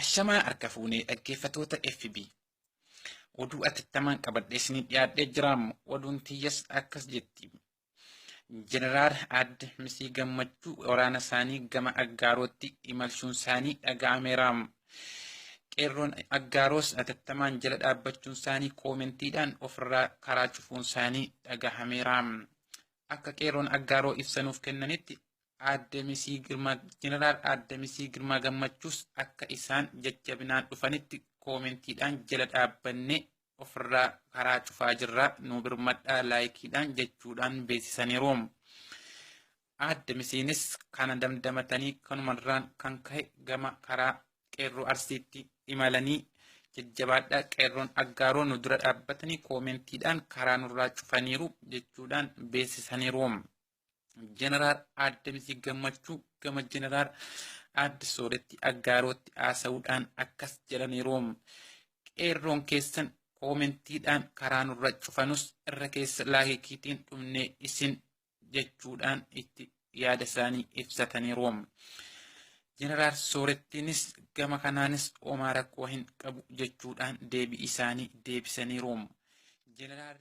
Ashamaa harka fuunee dhaggeeffattoota FB. Oduu atattamaan qabadhee isinii dhiyaadhee jiraam. Oduun tiyyas akkas jetti. Jeneraal Aadde Misii Gammachuu waraana isaanii gama Aggaarootti imalchuun isaanii dhaga'ameera. Qeerroon Aggaaroos atattamaan jala dhaabbachuun isaanii koomentiidhaan ofirraa karaa cufuun isaanii dhagahameera. Akka qeerroon Aggaaroo ibsanuuf kennanitti Aadde Misii Girmaa Jeneraal Aadde Misii Girmaa Gammachuus akka isaan jajjabinaan dhufanitti koomentiidhaan jala dhaabbannee ofirraa karaa cufaa jirra, nu birmadhaa laayikiidhaan jechuudhaan beeksisaniiru. Aadde Misiinis kana damdamatanii kanumarraan kan ka'e gama karaa qeerroo Arsiitti imalanii, jajjabaadhaa, qeerroon Aggaaroo nu dura dhaabbatanii koomentiidhaan karaa nurraa cufaniiru jechuudhaan beeksisaniiru. Jeneraal Aadde Misii Gammachuu gama Jeneraal Aadde Sooretti Aggaarootti haasa'uudhaan akkas jedhaniiru. Qeerroon keessan koomentiidhaan karaa nurra cufanus irra keessa laayikiitiin dhumnee isin jechuudhaan itti yaada isaanii ibsataniiru. Jeneraal Soorettiinis gama kanaanis homaa rakkoo hin qabu jechuudhaan deebii isaanii deebisaniiru. Jeneraal